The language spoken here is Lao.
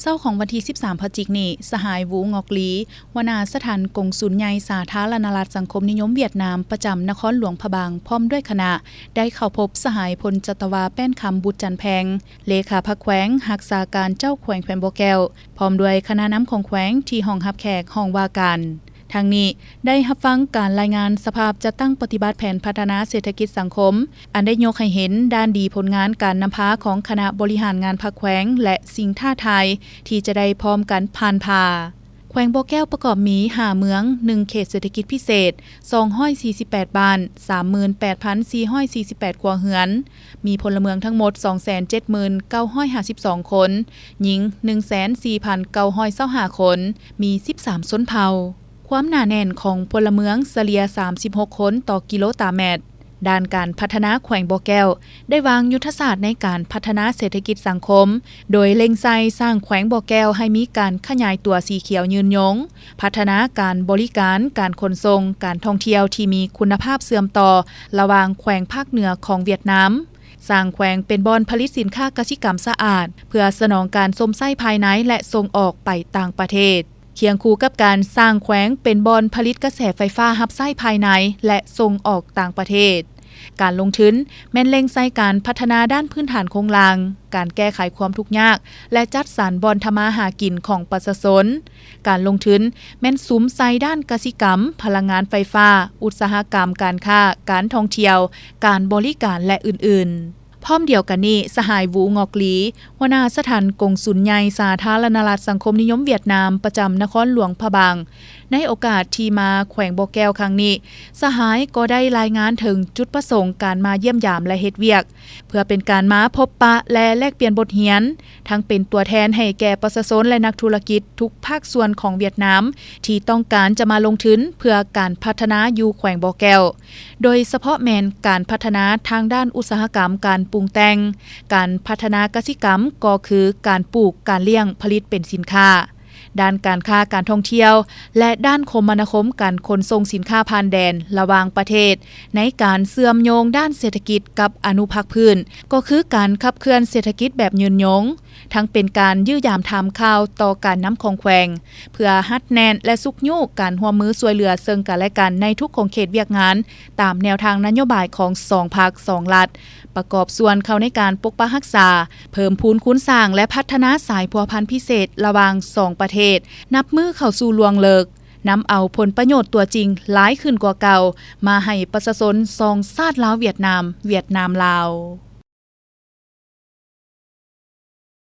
ເຊົ້າຂອງວັນທີສິບສາມພະຈິກນີ້, ສະຫາຍ ວູ ງອກລີ ຫົວໜ້າສະຖານກົງສຸນໃຫຍ່ສາທາລະນະລັດສັງຄົມນິຍົມຫວຽດນາມ ປະຈຳນະຄອນຫຼວງພະບາງ ພ້ອມດ້ວຍຄະນະ ໄດ້ເຂົ້າພົບສະຫາຍ ພົນຈັດຕະວາ ແປ້ນຄຳ ບຸດຈັນແພງ ເລຂາພັກແຂວງ, ຮັກສາການເຈົ້າແຂວງແຂວງບໍ່ແກ້ວ ພ້ອມດ້ວຍຄະນະນຳຂອງແຂວງ ທີ່ຫ້ອງຮັບແຂກ, ຫ້ອງວ່າການ. ທັງນີ້, ໄດ້ຮັບຟັງການລາຍງານສະພາບຈັດຕັ້ງປະຕິບັດແຜນພັດທະນາເສດຖະກິດສັງຄົມ, ອັນໄດ້ຍົກໃຫ້ເຫັນດ້ານດີຜົນງານການນຳພາຂອງຄະນະບໍລິຫານງານພັກແຂວງ ແລະ ສິ່ງທ້າທາຍທີ່ຈະໄດ້ພ້ອມກັນຜ່ານຜ່າ. ແຂວງບໍ່ແກ້ວປະກອບມີຫ້າເມືອງ, ໜຶ່ງເຂດເສດຖະກິດພິເສດ, ສອງຮ້ອຍສີ່ສິບແປດບ້ານ, ສາມໝື່ນແປດພັນສີ່ຮ້ອຍສີ່ສິບແປດຄົວເຮືອນ, ມີພົນລະເມືອງທັງໝົດ ສອງແສນເຈັດໝື່ນເກົ້າຮ້ອຍຫ້າສິບສອງຄົນ, ຍິງ ໜຶ່ງແສນສີ່ພັນເກົ້າຮ້ອຍຊາວຫ້າຄົນ, ມີສິບສາມຊົນເຜົ່າ. ຄວາມໜາແໜ້ນຂອງພົນລະເມືອງສະເລ່ຍສາມສິບຫົກຄົນຕໍ່ກິໂລຕາແມັດ. ດ້ານການພັດທະນາແຂວງບໍ່ແກ້ວ ໄດ້ວາງຍຸດທະສາດໃນການພັດທະນາເສດຖະກິດສັງຄົມ, ໂດຍເລັ່ງໃສ່ສ້າງແຂວງບໍ່ແກ້ວໃຫ້ມີການຂະຫຍາຍຕົວສີຂຽວຍືນຍົງ, ພັດທະນາການບໍລິການ, ການຂົນສົ່ງ, ການທ່ອງທ່ຽວທີ່ມີຄຸນນະພາບເຊື່ອມຕໍ່ລະຫວ່າງແຂວງພາກເໜືອຂອງຫວຽດນາມ, ສ້າງແຂວງເປັນບ່ອນຜະລິດສິນຄ້າກະສິກຳສະອາດ ເພື່ອສະໜອງການຊົມໃຊ້ພາຍໃນ ແລະ ສົ່ງອອກໄປຕ່າງປະເທດ. ຄຽງຄູ່ກັບການສ້າງແຂວງເປັນບ່ອນຜະລິດກະແສໄຟຟ້າຮັບໃຊ້ພາຍໃນ ແລະ ສົ່ງອອກຕ່າງປະເທດ, ການລົງທຶນແມ່ນເລັ່ງໃສ່ການພັດທະນາດ້ານພື້ນຖານໂຄງລ່າງ, ການແກ້ໄຂຄວາມທຸກຍາກ ແລະ ຈັດສັນບ່ອນທຳມາຫາກິນຂອງປະຊາຊົນ. ການລົງທຶນແມ່ນສຸມໃສ່ດ້ານກະສິກຳ, ພະລັງງານໄຟຟ້າ, ອຸດສາຫະກຳ, ການຄ້າ, ການທ່ອງທ່ຽວ, ການບໍລິການ ແລະ ອື່ນໆ. ພ້ອມດຽວກັນນີ້, ສະຫາຍ ວູ ງອກລີ ຫົວໜ້າສະຖານກົງສຸນໃຫຍ່ສາທາລະນະລັດສັງຄົມນິຍົມຫວຽດນາມ ປະຈຳນະຄອນຫຼວງພະບາງ, ໃນໂອກາດທີ່ມາແຂວງບໍ່ແກ້ວຄັ້ງນີ້, ສະຫາຍກໍໄດ້ລາຍງານເຖິງຈຸດປະສົງການມາຢ້ຽມຢາມ ແລະ ເຮັດວຽກ ເພື່ອເປັນການມາພົບປະ ແລະ ແລກປ່ຽນບົດຮຽນ, ທັງເປັນຕົວແທນໃຫ້ແກ່ປະຊາຊົນ ແລະ ນັກທຸລະກິດທຸກພາກສ່ວນຂອງຫວຽດນາມ ທີ່ຕ້ອງການຈະມາລົງທຶນເພື່ອການພັດທະນາຢູ່ແຂວງບໍ່ແກ້ວ. ໂດຍສະເພາະແມ່ນການພັດທະນາທາງດ້ານອຸດສາຫະກຳການປຸງແຕ່ງ, ການພັດທະນາກະສິກຳ ກໍຄືການປູກ, ການລ້ຽງ, ຜະລິດເປັນສິນຄ້າ, ດ້ານການຄ້າການທ່ອງທ່ຽວ ແລະ ດ້ານຄົມມະນາຄົມການຂົນສົ່ງສິນຄ້າຜ່ານແດນລະຫວ່າງປະເທດ ໃນການເຊື່ອມໂຍງດ້ານເສດຖະກິດກັບອະນຸພາກພື້ນ ກໍຄືການຂັບເຄື່ອນເສດຖະກິດແບບຍືນຍົງ. ທັງເປັນການຢ້ຽມຢາມຖາມຂ່າວຕໍ່ການນຳຂອງແຂວງ ເພື່ອຮັດແໜ້ນ ແລະ ຊຸກຍູ້ການຮ່ວມມືຊ່ວຍເຫຼືອເຊິ່ງກັນ ແລະ ກັນໃນທຸກຂົງເຂດວຽກງານ ຕາມແນວທາງນະໂຍບາຍຂອງສອງພັກສອງລັດ, ປະກອບສ່ວນເຂົ້າໃນການປົກປັກຮັກສາ, ເພີ່ມພູນຄູນສ້າງ ແລະ ພັດທະນາສາຍພົວພັນພິເສດລະຫວ່າງສອງປະເທດ, ນັບມື້ເຂົ້າສູ່ລວງເລິກ, ນຳເອົາຜົນປະໂຫຍດຕົວຈິງຫຼາຍຂຶ້ນກວ່າເກົ່າ ມາໃຫ້ປະຊາຊົນສອງຊາດລາວ-ຫວຽດນາມ, ຫວຽດນາມ-ລາວ.